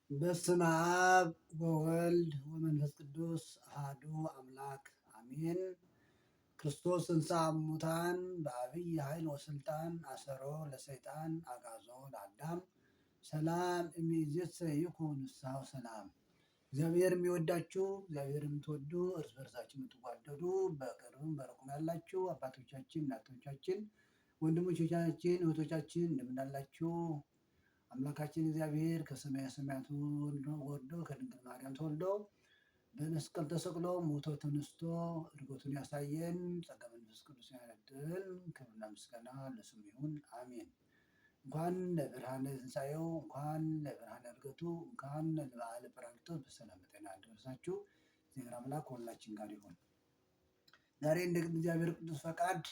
በስመ አብ ወወልድ ወመንፈስ ቅዱስ አሐዱ አምላክ አሜን። ክርስቶስ ተንሥአ እሙታን በዐቢይ ኃይል ወስልጣን አሰሮ ለሰይጣን አግዓዞ ለአዳም ሰላም እምይእዜሰ ይኩን ፍስሐ ወሰላም። እግዚአብሔር የሚወዳችሁ፣ እግዚአብሔር የምትወዱ፣ እርስ በርሳችሁ የምትዋደዱ፣ በቅርብም በሩቅም ያላችሁ አባቶቻችን፣ እናቶቻችን፣ ወንድሞቻችን፣ እህቶቻችን እንደምናላችሁ። አምላካችን እግዚአብሔር ከሰማየ ሰማያት ወርዶ፣ ከድንግል ማርያም ተወልዶ፣ በመስቀል ተሰቅሎ፣ ሞቶ ተነስቶ እድገቱን ያሳየን፣ ጸጋ መንፈስ ቅዱስ ያድለን። ክብርና ምስጋና ለስሙ ይሁን፣ አሜን። እንኳን ለብርሃነ ትንሣኤው፣ እንኳን ለብርሃነ ዕርገቱ፣ እንኳን ለበዓለ ጰራቅሊጦስ በሰላም በጤና አደረሳችሁ። እግዚአብሔር አምላክ ከሁላችን ጋር ይሁን። ዛሬ እንደ እግዚአብሔር ቅዱስ ፈቃድ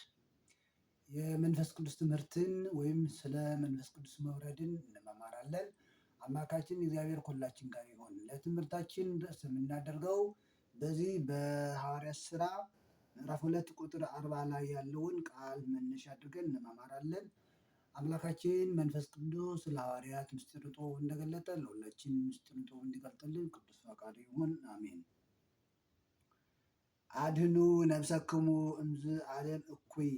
የመንፈስ ቅዱስ ትምህርትን ወይም ስለ መንፈስ ቅዱስ መውረድን እንመማራለን። አምላካችን እግዚአብሔር ከሁላችን ጋር ይሁን። ለትምህርታችን ርዕስ የምናደርገው በዚህ በሐዋርያት ሥራ ምዕራፍ 2 ቁጥር 40 ላይ ያለውን ቃል መነሻ አድርገን እንማማራለን። አምላካችን መንፈስ ቅዱስ ለሐዋርያት ምስጢር ጥበቡን እንደገለጠ ለሁላችን ምስጢር ጥበቡን እንዲገልጥልን ቅዱስ ፈቃዱ ይሁን፣ አሜን። አድህኑ ነፍሰክሙ እምዝ ዓለም እኩይ፣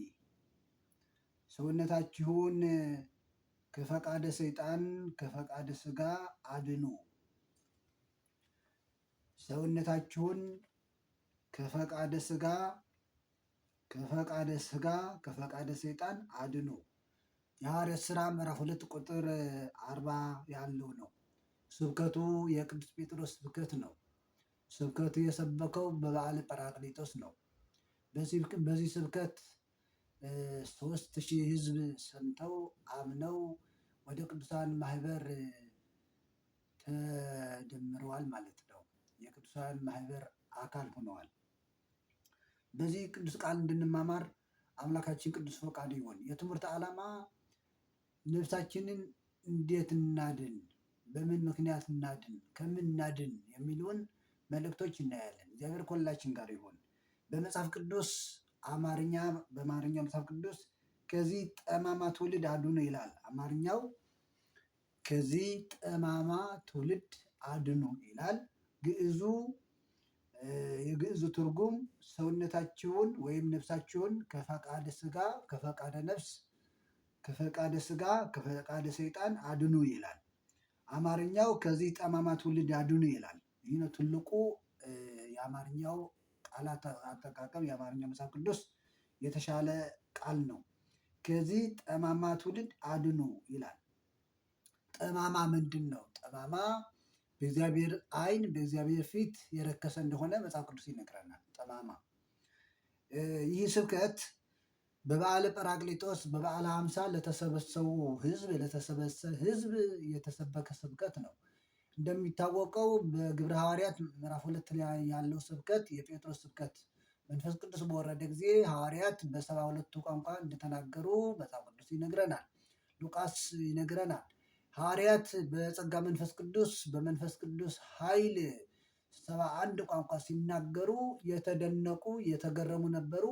ሰውነታችሁን ከፈቃደ ሰይጣን ከፈቃደ ስጋ አድኑ። ሰውነታችሁን ከፈቃደ ስጋ ከፈቃደ ስጋ ከፈቃደ ሰይጣን አድኑ። የሐዋርያት ሥራ ምዕራፍ 2 ቁጥር 40 ያለው ነው። ስብከቱ የቅዱስ ጴጥሮስ ስብከት ነው። ስብከቱ የሰበከው በበዓለ ጰራቅሊጦስ ነው። በዚህ ስብከት 3000 ሕዝብ ሰምተው አምነው ወደ ቅዱሳን ማህበር ተደምረዋል ማለት ነው። የቅዱሳን ማህበር አካል ሆነዋል። በዚህ ቅዱስ ቃል እንድንማማር አምላካችን ቅዱስ ፈቃዱ ይሁን። የትምህርት ዓላማ ነፍሳችንን እንዴት እናድን፣ በምን ምክንያት እናድን፣ ከምን እናድን የሚለውን መልእክቶች እናያለን። እግዚአብሔር ከሁላችን ጋር ይሁን። በመጽሐፍ ቅዱስ አማርኛ፣ በአማርኛው መጽሐፍ ቅዱስ ከዚህ ጠማማ ትውልድ አድኑ ይላል። አማርኛው ከዚህ ጠማማ ትውልድ አድኑ ይላል። ግዕዙ፣ የግዕዙ ትርጉም ሰውነታችሁን ወይም ነፍሳችሁን ከፈቃደ ስጋ ከፈቃደ ነፍስ ከፈቃደ ስጋ ከፈቃደ ሰይጣን አድኑ ይላል። አማርኛው ከዚህ ጠማማ ትውልድ አድኑ ይላል። ይህ ነው ትልቁ የአማርኛው ቃላት አጠቃቀም። የአማርኛው መጽሐፍ ቅዱስ የተሻለ ቃል ነው። ከዚህ ጠማማ ትውልድ አድኑ ይላል። ጠማማ ምንድን ነው? ጠማማ በእግዚአብሔር ዓይን በእግዚአብሔር ፊት የረከሰ እንደሆነ መጽሐፍ ቅዱስ ይነግረናል። ጠማማ፣ ይህ ስብከት በበዓለ ጰራቅሊጦስ በበዓለ 50 ለተሰበሰቡ ሕዝብ ለተሰበሰበ ሕዝብ የተሰበከ ስብከት ነው። እንደሚታወቀው በግብረ ሐዋርያት ምዕራፍ 2 ላይ ያለው ስብከት የጴጥሮስ ስብከት፣ መንፈስ ቅዱስ በወረደ ጊዜ ሐዋርያት በ72ቱ ቋንቋ እንደተናገሩ መጽሐፍ ቅዱስ ይነግረናል። ሉቃስ ይነግረናል። ሐዋርያት በጸጋ መንፈስ ቅዱስ፣ በመንፈስ ቅዱስ ኃይል 71 ቋንቋ ሲናገሩ የተደነቁ የተገረሙ ነበሩ።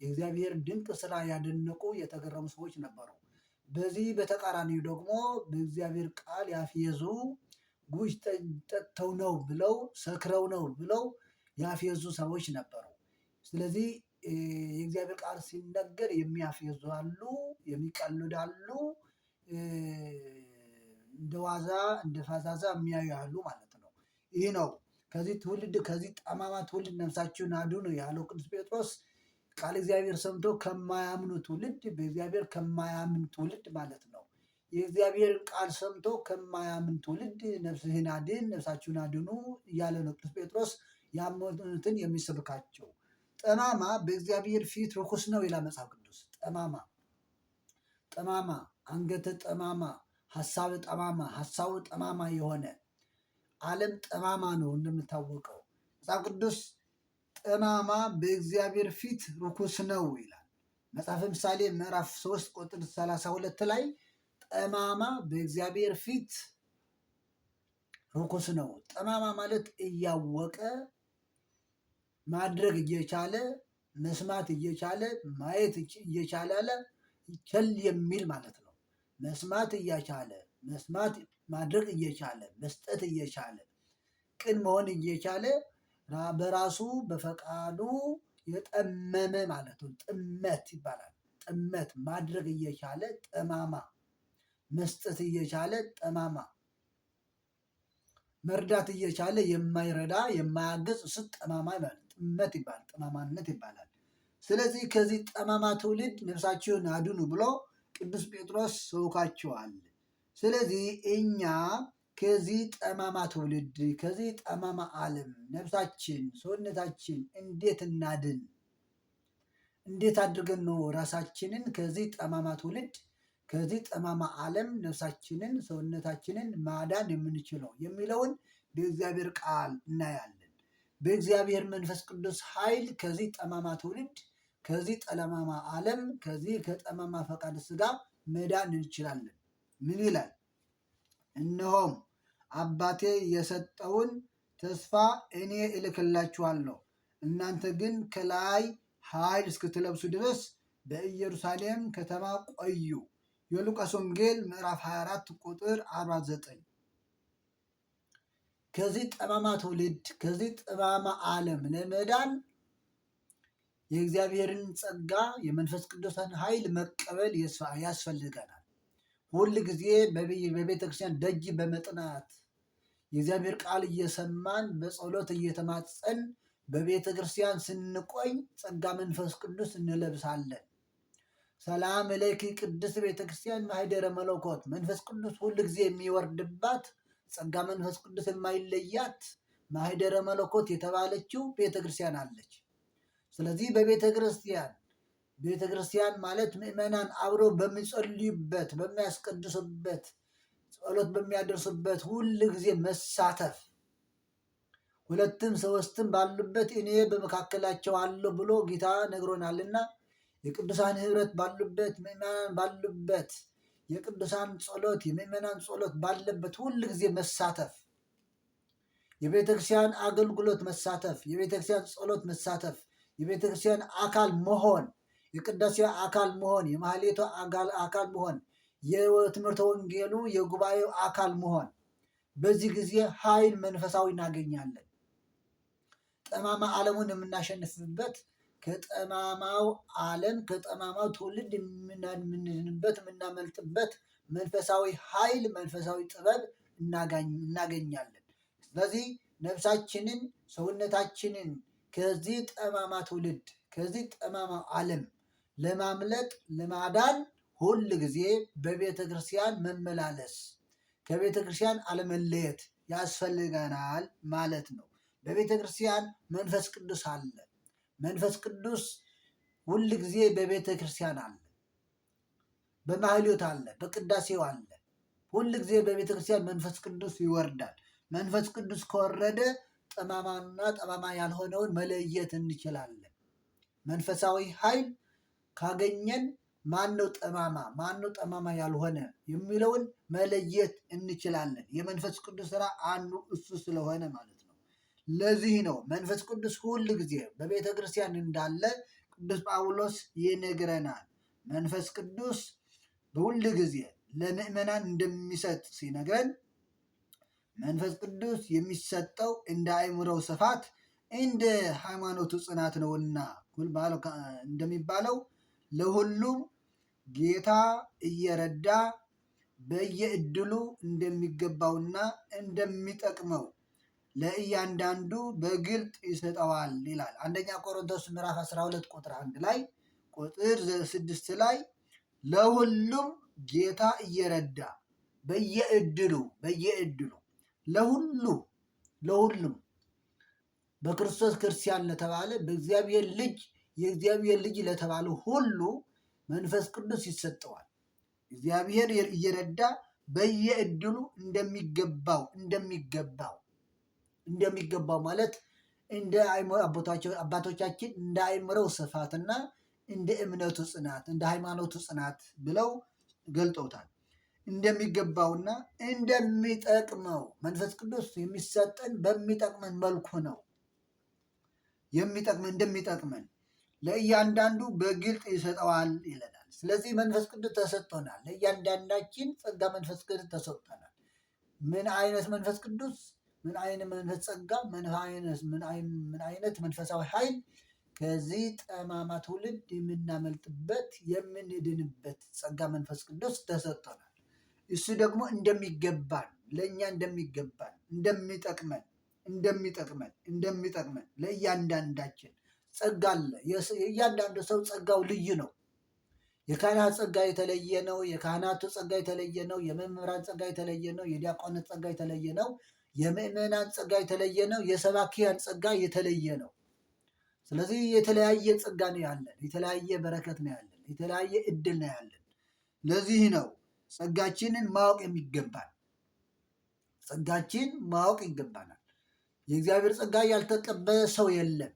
የእግዚአብሔር ድንቅ ስራ ያደነቁ የተገረሙ ሰዎች ነበሩ። በዚህ በተቃራኒው ደግሞ በእግዚአብሔር ቃል ያፌዙ፣ ጉጅ ጠጥተው ነው ብለው፣ ሰክረው ነው ብለው ያፌዙ ሰዎች ነበሩ። ስለዚህ የእግዚአብሔር ቃል ሲነገር የሚያፌዙ አሉ፣ የሚቀልዱ አሉ፣ እንደ ዋዛ እንደ ፈዛዛ የሚያዩ አሉ ማለት ነው። ይህ ነው ከዚህ ትውልድ፣ ከዚህ ጠማማ ትውልድ ነፍሳችሁን አድኑ ያለው ቅዱስ ጴጥሮስ። ቃል እግዚአብሔር ሰምቶ ከማያምኑ ትውልድ፣ በእግዚአብሔር ከማያምን ትውልድ ማለት ነው። የእግዚአብሔር ቃል ሰምቶ ከማያምን ትውልድ ነፍስህን አድን፣ ነፍሳችሁን አድኑ እያለ ነው ቅዱስ ጴጥሮስ ያመኑትን የሚሰብካቸው። ጠማማ በእግዚአብሔር ፊት ርኩስ ነው ይላል መጽሐፍ ቅዱስ። ጠማማ፣ ጠማማ፣ አንገተ ጠማማ፣ ሀሳብ ጠማማ፣ ሀሳቡ ጠማማ የሆነ፣ ዓለም ጠማማ ነው እንደምታወቀው። መጽሐፍ ቅዱስ ጠማማ በእግዚአብሔር ፊት ርኩስ ነው ይላል። መጽሐፈ ምሳሌ ምዕራፍ 3 ቁጥር 32 ላይ ጠማማ በእግዚአብሔር ፊት ርኩስ ነው። ጠማማ ማለት እያወቀ ማድረግ እየቻለ፣ መስማት እየቻለ፣ ማየት እየቻለ ቸል የሚል ማለት ነው። መስማት እያቻለ፣ መስማት ማድረግ እየቻለ፣ መስጠት እየቻለ፣ ቅን መሆን እየቻለ በራሱ በፈቃዱ የጠመመ ማለት ነው። ጥመት ይባላል። ጥመት ማድረግ እየቻለ ጠማማ፣ መስጠት እየቻለ ጠማማ፣ መርዳት እየቻለ የማይረዳ የማያግዝ እሱ ጠማማ ይባላል። ጥመት ይባላል። ጠማማነት ይባላል። ስለዚህ ከዚህ ጠማማ ትውልድ ነፍሳችሁን አድኑ ብሎ ቅዱስ ጴጥሮስ ሰብኳቸዋል። ስለዚህ እኛ ከዚህ ጠማማ ትውልድ፣ ከዚህ ጠማማ ዓለም ነፍሳችን ሰውነታችን እንዴት እናድን? እንዴት አድርገን ነው ራሳችንን ከዚህ ጠማማ ትውልድ፣ ከዚህ ጠማማ ዓለም ነፍሳችንን ሰውነታችንን ማዳን የምንችለው የሚለውን በእግዚአብሔር ቃል እናያለን። በእግዚአብሔር መንፈስ ቅዱስ ኃይል ከዚህ ጠማማ ትውልድ፣ ከዚህ ጠማማ ዓለም፣ ከዚህ ከጠማማ ፈቃድ ስጋ መዳን እንችላለን። ምን ይላል? እነሆም አባቴ የሰጠውን ተስፋ እኔ እልክላችኋለሁ፣ እናንተ ግን ከላይ ኃይል እስክትለብሱ ድረስ በኢየሩሳሌም ከተማ ቆዩ። የሉቃስ ወንጌል ምዕራፍ 24 ቁጥር 49። ከዚህ ጠማማ ትውልድ፣ ከዚህ ጠማማ ዓለም ለመዳን የእግዚአብሔርን ጸጋ፣ የመንፈስ ቅዱስን ኃይል መቀበል ያስፈልገናል። ሁል ጊዜ በቤተ ክርስቲያን ደጅ በመጥናት፣ የእግዚአብሔር ቃል እየሰማን፣ በጸሎት እየተማጸን በቤተ ክርስቲያን ስንቆይ ጸጋ መንፈስ ቅዱስ እንለብሳለን። ሰላም ለኪ ቅድስት ቤተ ክርስቲያን ማኅደረ መለኮት፣ መንፈስ ቅዱስ ሁል ጊዜ የሚወርድባት፣ ጸጋ መንፈስ ቅዱስ የማይለያት ማኅደረ መለኮት የተባለችው ቤተ ክርስቲያን አለች። ስለዚህ በቤተ ክርስቲያን፣ ቤተ ክርስቲያን ማለት ምዕመናን አብረው በሚጸልዩበት፣ በሚያስቀድሱበት፣ ጸሎት በሚያደርሱበት ሁል ጊዜ መሳተፍ፣ ሁለትም ሶስትም ባሉበት እኔ በመካከላቸው አለሁ ብሎ ጌታ ነግሮናልና የቅዱሳን ህብረት ባሉበት፣ ምዕመናን ባሉበት፣ የቅዱሳን ጸሎት፣ የምዕመናን ጸሎት ባለበት ሁል ጊዜ መሳተፍ፣ የቤተክርስቲያን አገልግሎት መሳተፍ፣ የቤተክርስቲያን ጸሎት መሳተፍ፣ የቤተክርስቲያን አካል መሆን፣ የቅዳሴ አካል መሆን፣ የማህሌቱ አካል መሆን፣ የትምህርተ ወንጌሉ የጉባኤው አካል መሆን፣ በዚህ ጊዜ ኃይል መንፈሳዊ እናገኛለን። ጠማማ ዓለሙን የምናሸንፍበት፣ ከጠማማው ዓለም፣ ከጠማማው ትውልድ የምንድንበት፣ የምናመልጥበት መንፈሳዊ ኃይል፣ መንፈሳዊ ጥበብ እናገኛለን። ስለዚህ ነፍሳችንን ሰውነታችንን ከዚህ ጠማማ ትውልድ፣ ከዚህ ጠማማ ዓለም ለማምለጥ፣ ለማዳን ሁል ጊዜ በቤተ ክርስቲያን መመላለስ፣ ከቤተ ክርስቲያን አለመለየት ያስፈልገናል ማለት ነው። በቤተ ክርስቲያን መንፈስ ቅዱስ አለ። መንፈስ ቅዱስ ሁል ጊዜ በቤተ ክርስቲያን አለ። በማህሌት አለ፣ በቅዳሴው አለ። ሁል ጊዜ በቤተ ክርስቲያን መንፈስ ቅዱስ ይወርዳል። መንፈስ ቅዱስ ከወረደ ጠማማና ጠማማ ያልሆነውን መለየት እንችላለን። መንፈሳዊ ኃይል ካገኘን ማነው ጠማማ፣ ማነው ጠማማ ያልሆነ የሚለውን መለየት እንችላለን። የመንፈስ ቅዱስ ስራ አንዱ እሱ ስለሆነ ማለት ነው። ለዚህ ነው መንፈስ ቅዱስ ሁል ጊዜ በቤተ ክርስቲያን እንዳለ ቅዱስ ጳውሎስ ይነግረናል። መንፈስ ቅዱስ በሁል ጊዜ ለምዕመናን እንደሚሰጥ ሲነግረን፣ መንፈስ ቅዱስ የሚሰጠው እንደ አእምሮው ስፋት እንደ ሃይማኖቱ ጽናት ነውና እንደሚባለው ለሁሉም ጌታ እየረዳ በየእድሉ እንደሚገባውና እንደሚጠቅመው ለእያንዳንዱ በግልጥ ይሰጠዋል ይላል። አንደኛ ቆሮንቶስ ምዕራፍ 12 ቁጥር 1 ላይ፣ ቁጥር 6 ላይ ለሁሉም ጌታ እየረዳ በየእድሉ ለሁሉ፣ ለሁሉም በክርስቶስ ክርስቲያን ለተባለ፣ በእግዚአብሔር ልጅ፣ የእግዚአብሔር ልጅ ለተባለ ሁሉ መንፈስ ቅዱስ ይሰጠዋል። እግዚአብሔር እየረዳ በየእድሉ እንደሚገባው፣ እንደሚገባው ማለት እንደ አባቶቻችን እንደ አእምሮው ስፋትና እንደ እምነቱ ጽናት፣ እንደ ሃይማኖቱ ጽናት ብለው ገልጠውታል። እንደሚገባውና እንደሚጠቅመው፣ መንፈስ ቅዱስ የሚሰጠን በሚጠቅመን መልኩ ነው። የሚጠቅመን፣ እንደሚጠቅመን ለእያንዳንዱ በግልጥ ይሰጠዋል ይለናል። ስለዚህ መንፈስ ቅዱስ ተሰጥቶናል። ለእያንዳንዳችን ጸጋ መንፈስ ቅዱስ ተሰጥቶናል። ምን አይነት መንፈስ ቅዱስ፣ ምን አይነት መንፈስ ጸጋ፣ ምን አይነት መንፈሳዊ ኃይል ከዚህ ጠማማ ትውልድ የምናመልጥበት የምንድንበት ጸጋ መንፈስ ቅዱስ ተሰጥቶናል። እሱ ደግሞ እንደሚገባን ለእኛ እንደሚገባን እንደሚጠቅመን እንደሚጠቅመን እንደሚጠቅመን ለእያንዳንዳችን ጸጋ አለ። የእያንዳንዱ ሰው ጸጋው ልዩ ነው። የካህናት ጸጋ የተለየ ነው። የካህናቱ ጸጋ የተለየ ነው። የመምህራን ጸጋ የተለየ ነው። የዲያቆናት ጸጋ የተለየ ነው። የምዕመናን ጸጋ የተለየ ነው። የሰባኪያን ጸጋ የተለየ ነው። ስለዚህ የተለያየ ጸጋ ነው ያለን፣ የተለያየ በረከት ነው ያለን፣ የተለያየ እድል ነው ያለን። ለዚህ ነው ጸጋችንን ማወቅ የሚገባን። ጸጋችን ማወቅ ይገባናል። የእግዚአብሔር ጸጋ ያልተቀበለ ሰው የለም።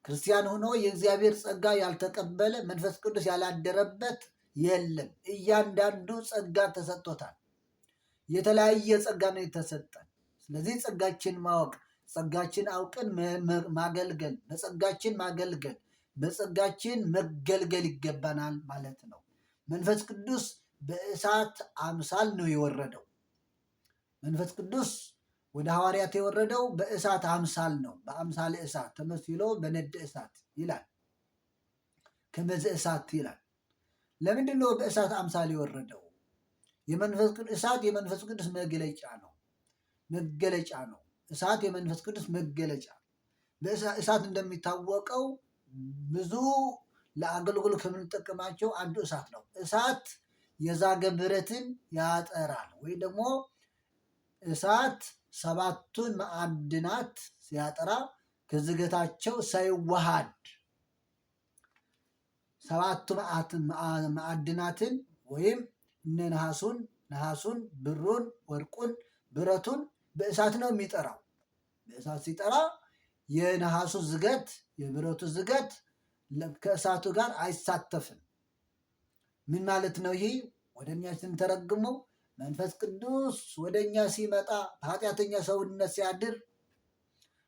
ክርስቲያን ሆኖ የእግዚአብሔር ጸጋ ያልተቀበለ፣ መንፈስ ቅዱስ ያላደረበት የለም። እያንዳንዱ ጸጋ ተሰጥቶታል። የተለያየ ጸጋ ነው የተሰጠን። ስለዚህ ጸጋችን ማወቅ፣ ጸጋችን አውቀን ማገልገል፣ በጸጋችን ማገልገል፣ በጸጋችን መገልገል ይገባናል ማለት ነው። መንፈስ ቅዱስ በእሳት አምሳል ነው የወረደው። መንፈስ ቅዱስ ወደ ሐዋርያት የወረደው በእሳት አምሳል ነው። በአምሳለ እሳት ተመስሎ በነደ እሳት ይላል። ከመዘ እሳት ይላል። ለምንድን ነው በእሳት አምሳል የወረደው? የመንፈስ ቅዱስ እሳት የመንፈስ ቅዱስ መግለጫ ነው። መገለጫ ነው። እሳት የመንፈስ ቅዱስ መገለጫ። እሳት እንደሚታወቀው ብዙ ለአገልግሎት ከምንጠቀማቸው አንዱ እሳት ነው። እሳት የዛገ ብረትን ያጠራል ወይ ደግሞ እሳት ሰባቱን ማዕድናት ሲያጠራ ከዝገታቸው ሳይዋሃድ ሰባቱ ማዕድናትን ወይም እነ ነሐሱን፣ ብሩን፣ ወርቁን፣ ብረቱን በእሳት ነው የሚጠራው። በእሳት ሲጠራ የነሐሱ ዝገት የብረቱ ዝገት ከእሳቱ ጋር አይሳተፍም። ምን ማለት ነው? ይሄ ወደ እኛ ስንተረጉመው መንፈስ ቅዱስ ወደ እኛ ሲመጣ በኃጢአተኛ ሰውነት ሲያድር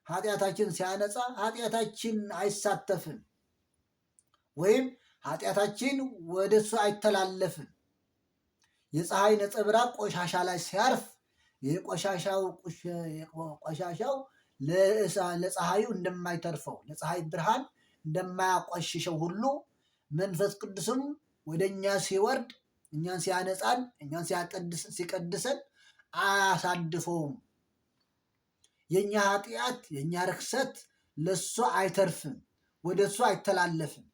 ኃጢአታችን ሲያነጻ ኃጢአታችን አይሳተፍም ወይም ኃጢአታችን ወደ እሱ አይተላለፍም። የፀሐይ ነጸብራቅ ቆሻሻ ላይ ሲያርፍ ቆሻሻው ለፀሐዩ እንደማይተርፈው፣ ለፀሐይ ብርሃን እንደማያቆሽሸው ሁሉ መንፈስ ቅዱስም ወደ እኛ ሲወርድ እኛን ሲያነጻን እኛን ሲቀድሰን አያሳድፈውም። የእኛ ኃጢአት የእኛ ርክሰት ለእሱ አይተርፍም፣ ወደ እሱ አይተላለፍም።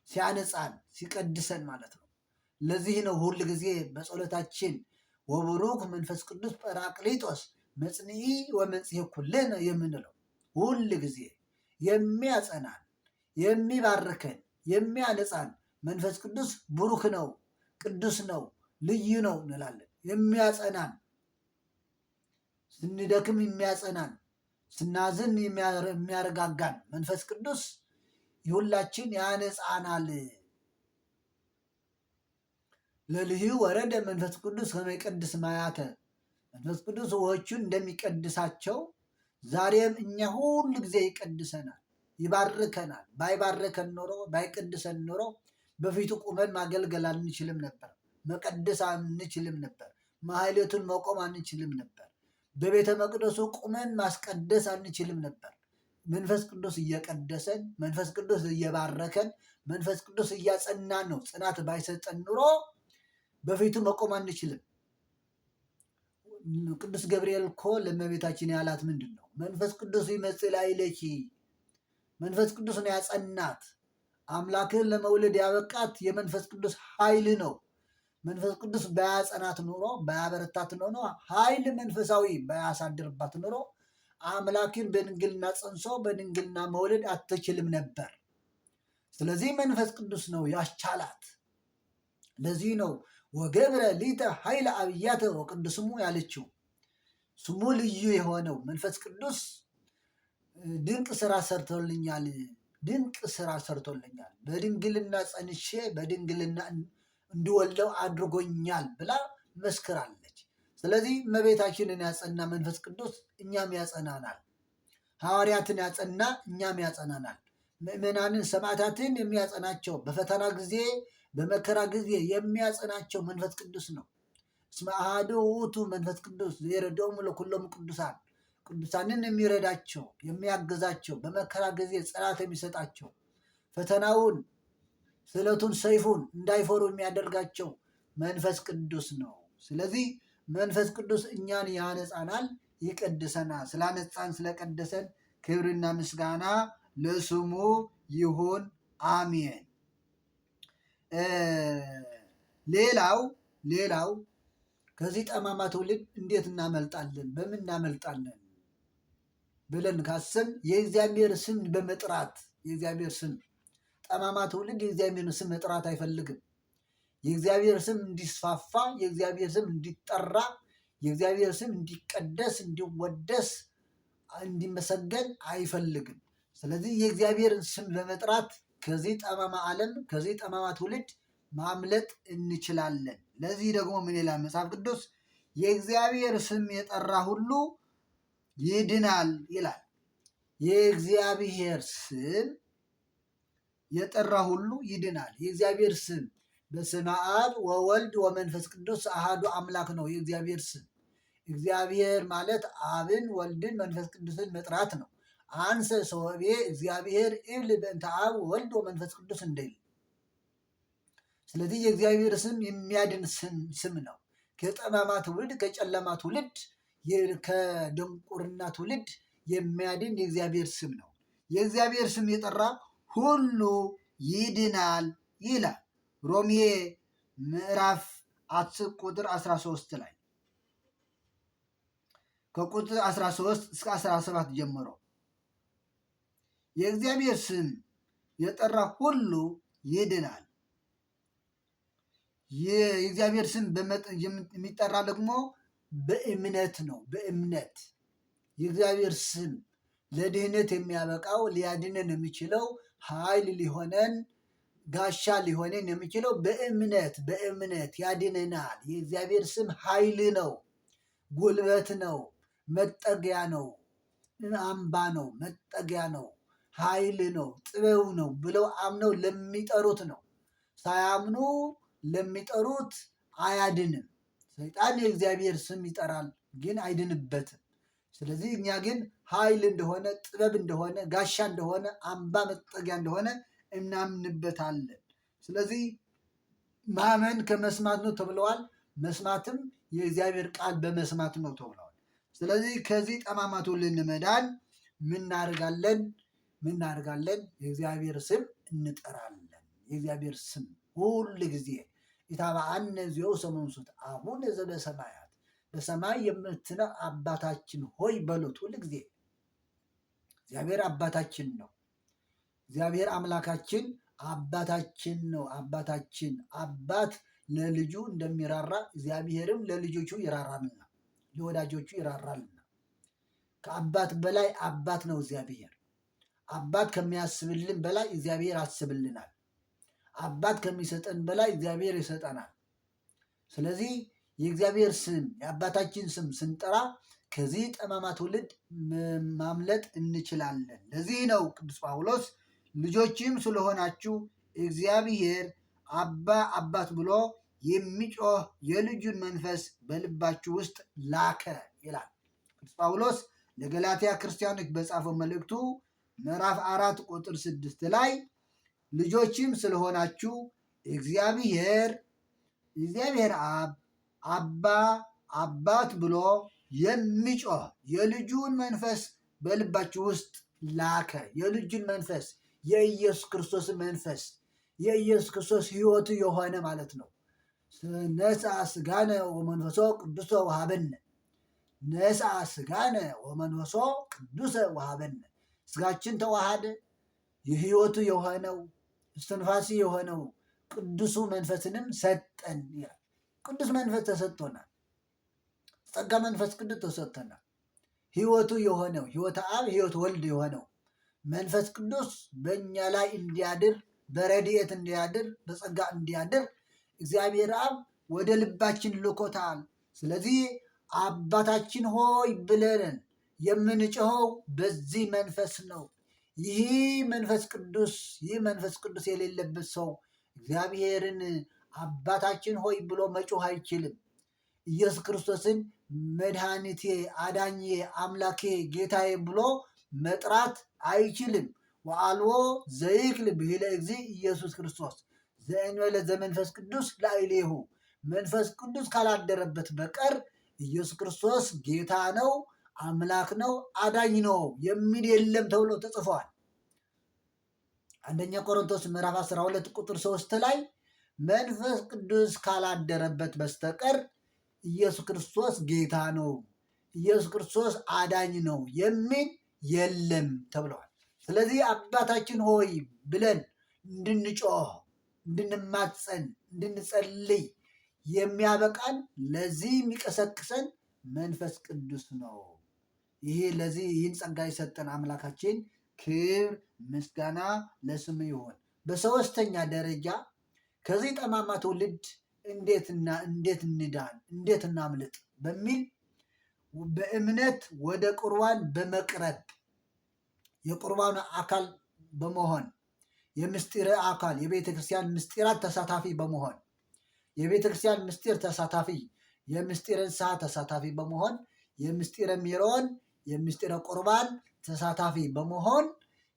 ሲያነጻን ሲቀድሰን ማለት ነው። ለዚህ ነው ሁል ጊዜ በጸሎታችን ወቡሩክ መንፈስ ቅዱስ ጰራቅሊጦስ መጽንዒ ወመንጽሔ ኩልነ የምንለው። ሁል ጊዜ የሚያጸናን፣ የሚባርከን፣ የሚያነጻን መንፈስ ቅዱስ ቡሩክ ነው፣ ቅዱስ ነው፣ ልዩ ነው እንላለን። የሚያጸናን፣ ስንደክም የሚያጸናን፣ ስናዝን የሚያረጋጋን መንፈስ ቅዱስ የሁላችን ያነጻናል። ለልዩ ወረደ መንፈስ ቅዱስ ከመ ይቀድስ ማያተ፣ መንፈስ ቅዱስ ውኆቹን እንደሚቀድሳቸው ዛሬም እኛ ሁል ጊዜ ይቀድሰናል፣ ይባርከናል። ባይባርከን ኖሮ፣ ባይቀድሰን ኖሮ በፊቱ ቁመን ማገልገል አንችልም ነበር። መቀደስ አንችልም ነበር። ማህሌቱን መቆም አንችልም ነበር። በቤተ መቅደሱ ቁመን ማስቀደስ አንችልም ነበር። መንፈስ ቅዱስ እየቀደሰን፣ መንፈስ ቅዱስ እየባረከን፣ መንፈስ ቅዱስ እያጸናን ነው። ጽናት ባይሰጠን ኑሮ በፊቱ መቆም አንችልም። ቅዱስ ገብርኤል እኮ ለእመቤታችን ያላት ምንድን ነው? መንፈስ ቅዱስ ይመጽእ ላዕሌኪ፣ መንፈስ ቅዱስ ነው ያጸናት። አምላክን ለመውለድ ያበቃት የመንፈስ ቅዱስ ኃይል ነው። መንፈስ ቅዱስ ባያጸናት ኑሮ፣ ባያበረታት ኖሮ፣ ኃይል መንፈሳዊ ባያሳድርባት ኑሮ አምላክን በድንግልና ጸንሶ በድንግልና መውለድ አትችልም ነበር። ስለዚህ መንፈስ ቅዱስ ነው ያስቻላት። ለዚህ ነው ወገብረ ሊተ ኃይለ አብያተ ወቅዱስ ስሙ ያለችው። ስሙ ልዩ የሆነው መንፈስ ቅዱስ ድንቅ ስራ ሰርቶልኛል፣ ድንቅ ስራ ሰርቶልኛል፣ በድንግልና ጸንሼ በድንግልና እንድወልደው አድርጎኛል ብላ መስክራለች። ስለዚህ እመቤታችንን ያጸና መንፈስ ቅዱስ እኛም ያጸናናል። ሐዋርያትን ያጸና እኛም ያጸናናል። ምዕመናንን ሰማዕታትን የሚያጸናቸው በፈተና ጊዜ በመከራ ጊዜ የሚያጸናቸው መንፈስ ቅዱስ ነው። እስመ አሐዱ ውእቱ መንፈስ ቅዱስ ዘይረድኦሙ ለኵሎሙ ቅዱሳን፣ ቅዱሳንን የሚረዳቸው የሚያግዛቸው፣ በመከራ ጊዜ ጽናት የሚሰጣቸው፣ ፈተናውን፣ ስለቱን፣ ሰይፉን እንዳይፈሩ የሚያደርጋቸው መንፈስ ቅዱስ ነው። ስለዚህ መንፈስ ቅዱስ እኛን ያነጻናል፣ ይቀድሰናል። ስላነጻን ስለቀደሰን ክብርና ምስጋና ለስሙ ይሁን፣ አሜን። ሌላው ከዚህ ጠማማ ትውልድ እንዴት እናመልጣለን? በምን እናመልጣለን ብለን ካሰብን የእግዚአብሔር ስም በመጥራት፣ የእግዚአብሔር ስም፣ ጠማማ ትውልድ የእግዚአብሔርን ስም መጥራት አይፈልግም። የእግዚአብሔር ስም እንዲስፋፋ፣ የእግዚአብሔር ስም እንዲጠራ፣ የእግዚአብሔር ስም እንዲቀደስ፣ እንዲወደስ፣ እንዲመሰገን አይፈልግም። ስለዚህ የእግዚአብሔርን ስም በመጥራት ከዚህ ጠማማ ዓለም፣ ከዚህ ጠማማ ትውልድ ማምለጥ እንችላለን። ለዚህ ደግሞ ምን ይላል መጽሐፍ ቅዱስ? የእግዚአብሔር ስም የጠራ ሁሉ ይድናል ይላል። የእግዚአብሔር ስም የጠራ ሁሉ ይድናል። የእግዚአብሔር ስም በስመ አብ ወወልድ ወመንፈስ ቅዱስ አሃዱ አምላክ ነው። የእግዚአብሔር ስም እግዚአብሔር ማለት አብን፣ ወልድን፣ መንፈስ ቅዱስን መጥራት ነው። አንሰ ሶቤ እግዚአብሔር እብል በእንተ አብ ወልድ ወመንፈስ ቅዱስ እንደይል። ስለዚህ የእግዚአብሔር ስም የሚያድን ስም ነው። ከጠማማ ትውልድ፣ ከጨለማ ትውልድ፣ ከድንቁርና ትውልድ የሚያድን የእግዚአብሔር ስም ነው። የእግዚአብሔር ስም የጠራ ሁሉ ይድናል ይላል። ሮሜ ምዕራፍ 10 ቁጥር 13 ላይ፣ ከቁጥር 13 እስከ 17 ጀምሮ የእግዚአብሔር ስም የጠራ ሁሉ ይድናል። የእግዚአብሔር ስም የሚጠራ ደግሞ በእምነት ነው። በእምነት የእግዚአብሔር ስም ለድህነት የሚያበቃው፣ ሊያድነን የሚችለው፣ ኃይል ሊሆነን፣ ጋሻ ሊሆነን የሚችለው በእምነት ያድነናል። የእግዚአብሔር ስም ኃይል ነው፣ ጉልበት ነው፣ መጠጊያ ነው፣ አምባ ነው፣ መጠጊያ ነው፣ ኃይል ነው፣ ጥበብ ነው ብለው አምነው ለሚጠሩት ነው። ሳያምኑ ለሚጠሩት አያድንም። ሰይጣን የእግዚአብሔር ስም ይጠራል፣ ግን አይድንበትም። ስለዚህ እኛ ግን ኃይል እንደሆነ፣ ጥበብ እንደሆነ፣ ጋሻ እንደሆነ፣ አምባ መጠጊያ እንደሆነ እናምንበታለን። ስለዚህ ማመን ከመስማት ነው ተብለዋል። መስማትም የእግዚአብሔር ቃል በመስማት ነው ተብለዋል። ስለዚህ ከዚህ ጠማማ ትውልድ ለመዳን ምናደርጋለን? ምናደርጋለን? የእግዚአብሔር ስም እንጠራለን። የእግዚአብሔር ስም ሁል ጊዜ ኢታብአነ እግዚኦ ሰመንሱት አቡነ ዘበሰማያት፣ በሰማይ የምትኖር አባታችን ሆይ በሉት። ሁል ጊዜ እግዚአብሔር አባታችን ነው። እግዚአብሔር አምላካችን አባታችን ነው። አባታችን፣ አባት ለልጁ እንደሚራራ እግዚአብሔርም ለልጆቹ ይራራልና፣ ለወዳጆቹ ይራራልና። ከአባት በላይ አባት ነው እግዚአብሔር። አባት ከሚያስብልን በላይ እግዚአብሔር ያስብልናል። አባት ከሚሰጠን በላይ እግዚአብሔር ይሰጠናል። ስለዚህ የእግዚአብሔር ስም፣ የአባታችን ስም ስንጠራ ከዚህ ጠማማ ትውልድ ማምለጥ እንችላለን። ለዚህ ነው ቅዱስ ጳውሎስ ልጆችም ስለሆናችሁ እግዚአብሔር አባ አባት ብሎ የሚጮህ የልጁን መንፈስ በልባችሁ ውስጥ ላከ ይላል። ቅዱስ ጳውሎስ ለገላትያ ክርስቲያኖች በጻፈው መልእክቱ ምዕራፍ 4 ቁጥር 6 ላይ ልጆችም ስለሆናችሁ እግዚአብሔር አብ አባ አባት ብሎ የሚጮህ የልጁን መንፈስ በልባችሁ ውስጥ ላከ። የልጁን መንፈስ፣ የኢየሱስ ክርስቶስ መንፈስ፣ የኢየሱስ ክርስቶስ ሕይወቱ የሆነ ማለት ነው። ነስአ ስጋነ ወመንፈሶ ቅዱሰ ወሃበነ፣ ነስአ ስጋነ ወመንፈሶ ቅዱሰ ወሃበነ፣ ስጋችን ተዋሃደ፣ የሕይወቱ የሆነው፣ እስትንፋሲ የሆነው ቅዱሱ መንፈስንም ሰጠን ይላል። ቅዱስ መንፈስ ተሰጥቶናል። ጸጋ መንፈስ ቅዱስ ተሰጥቶናል። ሕይወቱ የሆነው፣ ሕይወተ አብ ሕይወት ወልድ የሆነው መንፈስ ቅዱስ በእኛ ላይ እንዲያድር፣ በረድኤት እንዲያድር፣ በጸጋ እንዲያድር እግዚአብሔር አብ ወደ ልባችን ልኮታል። ስለዚህ አባታችን ሆይ ብለን የምንጮኸው በዚህ መንፈስ ነው። ይህ መንፈስ ቅዱስ ይህ መንፈስ ቅዱስ የሌለበት ሰው እግዚአብሔርን አባታችን ሆይ ብሎ መጮህ አይችልም። ኢየሱስ ክርስቶስን መድኃኒቴ፣ አዳኜ፣ አምላኬ፣ ጌታዬ ብሎ መጥራት አይችልም። ወአልቦ ዘይክል ብሂለ እግዚእ ኢየሱስ ክርስቶስ ዘእንበለ ዘመንፈስ ቅዱስ ላዕሌሁ፣ መንፈስ ቅዱስ ካላደረበት በቀር ኢየሱስ ክርስቶስ ጌታ ነው፣ አምላክ ነው፣ አዳኝ ነው የሚል የለም ተብሎ ተጽፏል። አንደኛ ቆሮንቶስ ምዕራፍ 12 ቁጥር 3 ላይ መንፈስ ቅዱስ ካላደረበት በስተቀር ኢየሱስ ክርስቶስ ጌታ ነው፣ ኢየሱስ ክርስቶስ አዳኝ ነው የሚል የለም ተብለዋል። ስለዚህ አባታችን ሆይ ብለን እንድንጮህ፣ እንድንማፀን፣ እንድንጸልይ የሚያበቃን ለዚህ የሚቀሰቅሰን መንፈስ ቅዱስ ነው። ይሄ ለዚህ ይህን ጸጋ የሰጠን አምላካችን ክብር ምስጋና ለስሙ ይሁን። በሶስተኛ ደረጃ ከዚህ ጠማማ ትውልድ እንዴትና እንዴት እንዳን እንዴት እናምልጥ በሚል በእምነት ወደ ቁርባን በመቅረብ፣ የቁርባኑ አካል በመሆን፣ የምስጢር አካል፣ የቤተ ክርስቲያን ምስጢራት ተሳታፊ በመሆን፣ የቤተ ክርስቲያን ምስጢር ተሳታፊ፣ የምስጢረ ንስሐ ተሳታፊ በመሆን፣ የምስጢረ ሜሮን፣ የምስጢረ ቁርባን ተሳታፊ በመሆን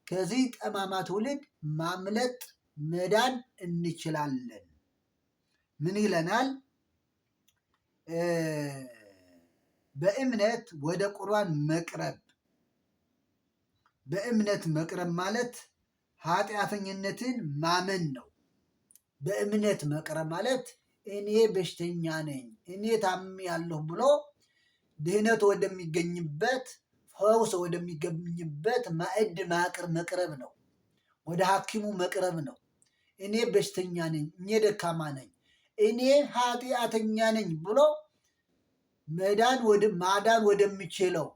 ከዚህ ጠማማ ትውልድ ማምለጥ መዳን እንችላለን። ምን ይለናል? በእምነት ወደ ቁርባን መቅረብ። በእምነት መቅረብ ማለት ኃጢአተኝነትን ማመን ነው። በእምነት መቅረብ ማለት እኔ በሽተኛ ነኝ፣ እኔ ታምሜያለሁ ብሎ ድህነት ወደሚገኝበት፣ ፈውስ ወደሚገኝበት ማዕድ መቅረብ ነው። ወደ ሐኪሙ መቅረብ ነው። እኔ በሽተኛ ነኝ፣ እኔ ደካማ ነኝ፣ እኔ ኃጢአተኛ ነኝ ብሎ መዳን ማዳን ወደሚችለው፣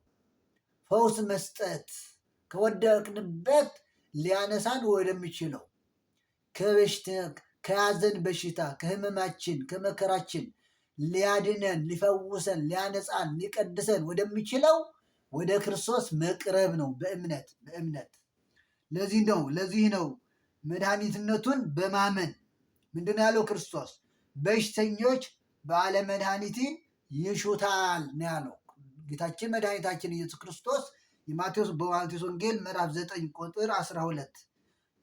ፈውስ መስጠት፣ ከወደቅንበት ሊያነሳን ወደሚችለው፣ ከያዘን በሽታ፣ ከህመማችን፣ ከመከራችን ሊያድነን፣ ሊፈውሰን፣ ሊያነጻን፣ ሊቀድሰን ወደሚችለው ወደ ክርስቶስ መቅረብ ነው። በእምነት ለዚህ ነው መድኃኒትነቱን በማመን። ምንድን ያለው ክርስቶስ? በሽተኞች ባለመድኃኒትን ይሹታል ነው ያለው። ጌታችን መድኃኒታችን ኢየሱስ ክርስቶስ በማቴዎስ ወንጌል ምዕራፍ 9 ቁጥር 12፣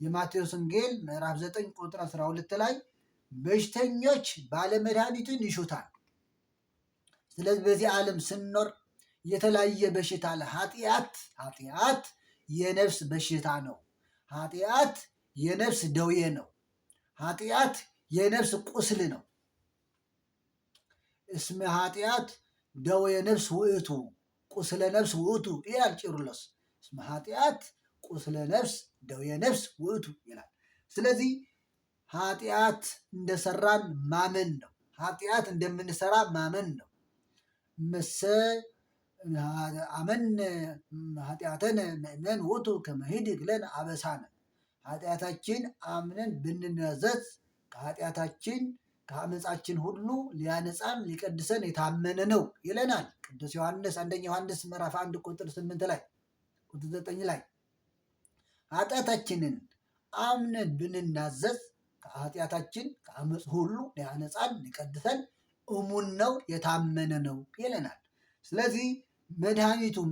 የማቴዎስ ወንጌል ምዕራፍ 9 ቁጥር 12 ላይ በሽተኞች ባለመድኃኒትን ይሹታል። ስለዚህ በዚህ ዓለም ስንኖር የተለያየ በሽታ አለ። ኃጢአት የነፍስ በሽታ ነው። ኃጢአት የነፍስ ደዌ ነው። ኃጢአት የነፍስ ቁስል ነው። እስመ ኃጢአት ደዌ ነፍስ ውእቱ፣ ቁስለ ነፍስ ውእቱ ይላል ጭሩሎስ። እስመ ኃጢአት ቁስለ ነፍስ፣ ደዌ ነፍስ ውእቱ ይላል። ስለዚህ ኃጢአት እንደሰራን ማመን ነው። ኃጢአት እንደምንሰራ ማመን ነው። መሰ አመነ ኃጢአተነ ምእመን ውእቱ ከመ ይኅድግ ለነ አበሳነ፣ ኃጢአታችን አምነን ብንናዘዝ ከኃጢአታችን ከአመፃችን ሁሉ ሊያነጻን ሊቀድሰን የታመነ ነው ይለናል ቅዱስ ዮሐንስ፣ አንደኛ ዮሐንስ ምዕራፍ 1 ቁጥር 8 ላይ፣ ቁጥር 9 ላይ። ኃጢአታችንን አምነን ብንናዘዝ ከኃጢአታችን ከአመፅ ሁሉ ሊያነጻን ሊቀድሰን እሙን ነው፣ የታመነ ነው ይለናል። ስለዚህ መድኃኒቱን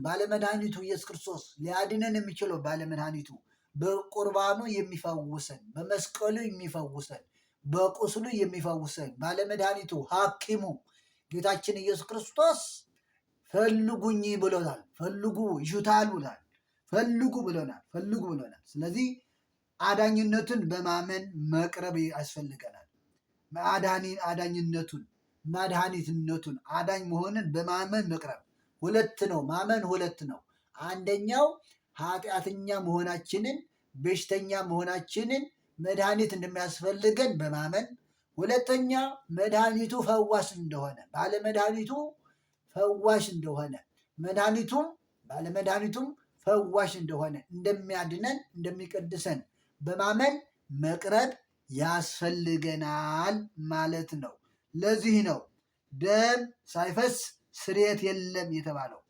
ባለመድኃኒቱ ኢየሱስ ክርስቶስ፣ ሊያድነን የሚችለው ባለመድኃኒቱ፣ በቁርባኑ የሚፈውሰን፣ በመስቀሉ የሚፈውሰን፣ በቁስሉ የሚፈውሰን ባለመድኃኒቱ ሐኪሙ ጌታችን ኢየሱስ ክርስቶስ ፈልጉኝ ብሎናል። ፈልጉ ይሹታል ብሎናል። ፈልጉ ብሎናል። ፈልጉ ብሎናል። ስለዚህ አዳኝነቱን በማመን መቅረብ ያስፈልገናል። አዳኝነቱን፣ መድኃኒትነቱን፣ አዳኝ መሆንን በማመን መቅረብ ሁለት ነው። ማመን ሁለት ነው። አንደኛው ኃጢአተኛ መሆናችንን፣ በሽተኛ መሆናችንን፣ መድኃኒት እንደሚያስፈልገን በማመን፣ ሁለተኛ መድኃኒቱ ፈዋሽ እንደሆነ፣ ባለመድኃኒቱ ፈዋሽ እንደሆነ፣ መድኃኒቱም ባለመድኃኒቱም ፈዋሽ እንደሆነ፣ እንደሚያድነን፣ እንደሚቀድሰን በማመን መቅረብ ያስፈልገናል ማለት ነው። ለዚህ ነው ደም ሳይፈስ ስርየት የለም የተባለው።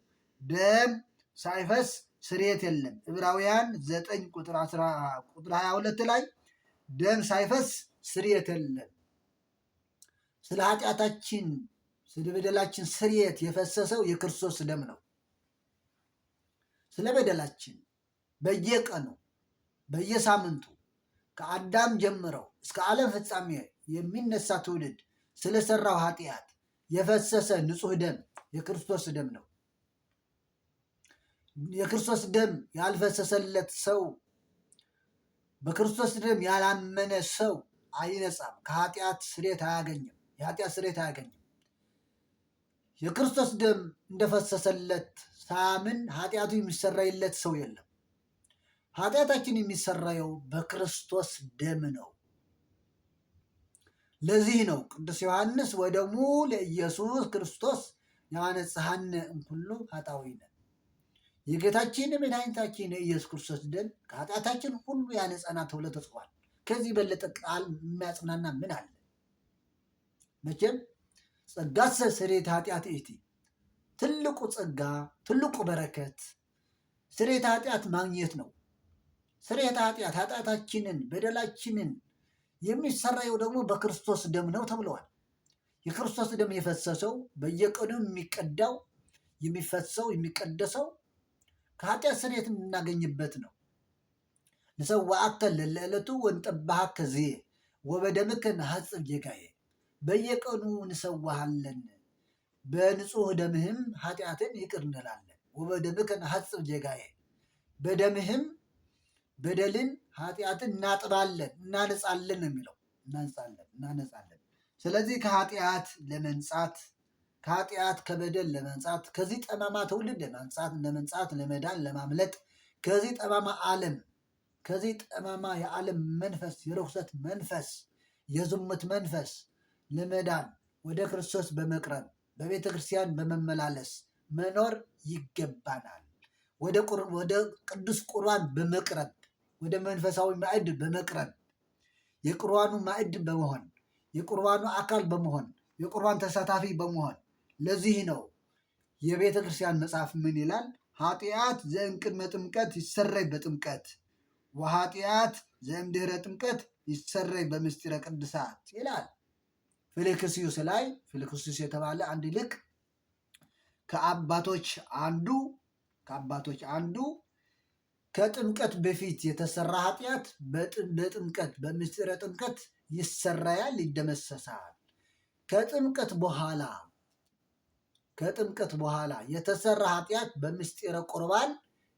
ደም ሳይፈስ ስርየት የለም። ዕብራውያን 9 ቁጥር 22 ላይ ደም ሳይፈስ ስርየት የለም። ስለ ኃጢአታችን ስለ በደላችን ስርየት የፈሰሰው የክርስቶስ ደም ነው። ስለ በደላችን በየቀኑ በየሳምንቱ ከአዳም ጀምረው እስከ ዓለም ፍጻሜ የሚነሳ ትውልድ ስለሰራው ኃጢአት የፈሰሰ ንጹሕ ደም የክርስቶስ ደም ነው። የክርስቶስ ደም ያልፈሰሰለት ሰው፣ በክርስቶስ ደም ያላመነ ሰው አይነጻም፣ ከኃጢአት ስርየት አያገኝም። የኃጢአት ስርየት አያገኝም። የክርስቶስ ደም እንደፈሰሰለት ሳያምን ኃጢአቱ የሚሰረይለት ሰው የለም። ኃጢአታችን የሚሰረየው በክርስቶስ ደም ነው። ለዚህ ነው ቅዱስ ዮሐንስ ወደሙ ለኢየሱስ ክርስቶስ ያነጽሐነ እምኩሉ ኃጣውኢነ፣ የጌታችን የመድኃኒታችን የኢየሱስ ክርስቶስ ደም ከኃጢአታችን ሁሉ ያነጻናል ተብሎ ተጽፏል። ከዚህ በለጠ ቃል የሚያጽናና ምን አለ? መቼም ጸጋሰ ስርየተ ኃጢአት ይእቲ፣ ትልቁ ጸጋ ትልቁ በረከት ስርየተ ኃጢአት ማግኘት ነው። ስርየተ ኃጢአት ኃጢአታችንን በደላችንን የሚሰራየው ደግሞ በክርስቶስ ደም ነው ተብለዋል። የክርስቶስ ደም የፈሰሰው በየቀኑ የሚቀዳው የሚፈሰው የሚቀደሰው ከኃጢአት ስርየት የምናገኝበት ነው። ንሰዋአከ ለዕለቱ ወንጠባሃከ ዝየ ወበደምከ ንሐጽብ ጌጋዬ፣ በየቀኑ እንሰዋሃለን በንጹህ ደምህም ኃጢአትን ይቅር እንላለን። ወበደምከ ንሐጽብ ጌጋዬ፣ በደምህም በደልን ኃጢአትን እናጥባለን እናነጻለን ነው የሚለው። እናነጻለን እናነጻለን። ስለዚህ ከኃጢአት ለመንጻት፣ ከኃጢአት ከበደል ለመንጻት፣ ከዚህ ጠማማ ትውልድ ለመንጻት ለመንጻት ለመዳን ለማምለጥ፣ ከዚህ ጠማማ ዓለም፣ ከዚህ ጠማማ የዓለም መንፈስ፣ የርኩሰት መንፈስ፣ የዝሙት መንፈስ ለመዳን ወደ ክርስቶስ በመቅረብ በቤተ ክርስቲያን በመመላለስ መኖር ይገባናል። ወደ ቅዱስ ቁርባን በመቅረብ፣ ወደ መንፈሳዊ ማዕድ በመቅረብ፣ የቁርባኑ ማዕድ በመሆን፣ የቁርባኑ አካል በመሆን፣ የቁርባን ተሳታፊ በመሆን። ለዚህ ነው የቤተ ክርስቲያን መጽሐፍ ምን ይላል? ኃጢአት ዘእምቅድመ ጥምቀት ይሰረይ በጥምቀት ወኃጢአት ዘእምድኅረ ጥምቀት ይሰረይ በምስጢረ ቅድሳት ይላል። ፊልክስዩስ ላይ ፊልክስዩስ የተባለ አንድ ሊቅ ከአባቶች አንዱ ከጥምቀት በፊት የተሰራ ኃጢአት በጥምቀት በምስጢረ ጥምቀት ይሰራያል፣ ይደመሰሳል። ከጥምቀት በኋላ የተሰራ ኃጢአት በምስጢረ ቁርባን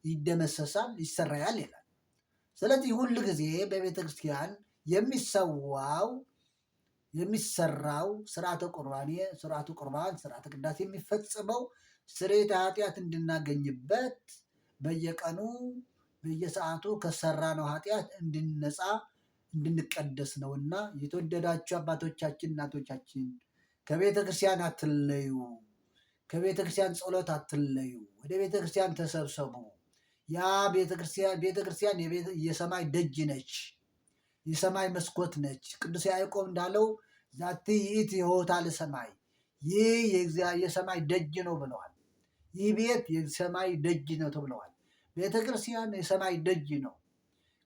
ይደመሰሳል፣ ይሰራያል ይላል። ስለዚህ ሁል ጊዜ በቤተ ክርስቲያን የሚሰዋው የሚሰራው ስርዓተ ቁርባን ስርዓቱ ቁርባን ስርዓተ ቅዳሴ የሚፈጽመው ስርየተ ኃጢአት እንድናገኝበት፣ በየቀኑ በየሰዓቱ ከሰራነው ኃጢአት እንድንነጻ እንድንቀደስ ነውና የተወደዳችሁ አባቶቻችን እናቶቻችን ከቤተ ክርስቲያን አትለዩ። ከቤተ ክርስቲያን ጸሎት አትለዩ። ወደ ቤተ ክርስቲያን ተሰብሰቡ። ያ ቤተ ክርስቲያን የሰማይ ደጅ ነች፣ የሰማይ መስኮት ነች። ቅዱስ ያዕቆብ እንዳለው ዛቲ ይእቲ ኆኅታ ለሰማይ፣ ይህ የሰማይ ደጅ ነው ብለዋል። ይህ ቤት የሰማይ ደጅ ነው ተብለዋል። ቤተ ክርስቲያን የሰማይ ደጅ ነው።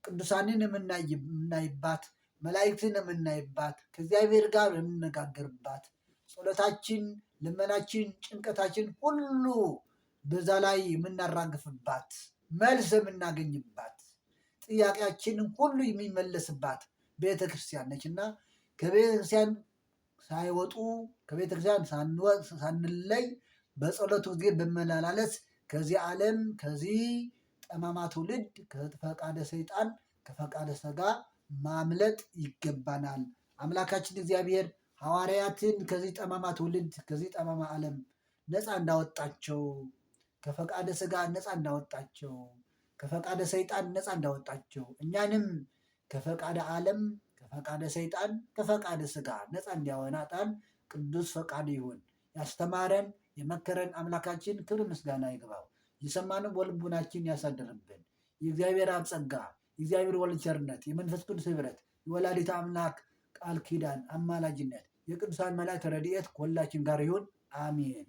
ቅዱሳንን የምናይባት፣ መላእክትን የምናይባት፣ ከእግዚአብሔር ጋር የምንነጋገርባት፣ ጸሎታችን፣ ልመናችን፣ ጭንቀታችን ሁሉ በዛ ላይ የምናራግፍባት፣ መልስ የምናገኝባት፣ ጥያቄያችን ሁሉ የሚመለስባት ቤተ ክርስቲያን ነች እና ከቤተ ክርስቲያን ሳይወጡ፣ ከቤተ ክርስቲያን ሳንለይ በጸሎቱ ጊዜ በመላለስ ከዚህ ዓለም፣ ከዚህ ጠማማ ትውልድ፣ ከፈቃደ ሰይጣን፣ ከፈቃደ ሥጋ ማምለጥ ይገባናል። አምላካችን እግዚአብሔር ሐዋርያትን ከዚህ ጠማማ ትውልድ፣ ከዚህ ጠማማ ዓለም ነፃ እንዳወጣቸው፣ ከፈቃደ ሥጋ ነፃ እንዳወጣቸው፣ ከፈቃደ ሰይጣን ነፃ እንዳወጣቸው፣ እኛንም ከፈቃደ ዓለም፣ ከፈቃደ ሰይጣን፣ ከፈቃደ ሥጋ ነፃ እንዲያወጣን ቅዱስ ፈቃዱ ይሁን። ያስተማረን የመከረን አምላካችን ክብር ምስጋና ይግባው። የሰማነው በልቡናችን ያሳድርብን። የእግዚአብሔር አብ ጸጋ፣ የእግዚአብሔር ወልድ ቸርነት፣ የመንፈስ ቅዱስ ኅብረት፣ የወላዲተ አምላክ ቃል ኪዳን አማላጅነት፣ የቅዱሳን መላእክት ረድኤት ከሁላችን ጋር ይሁን። አሜን።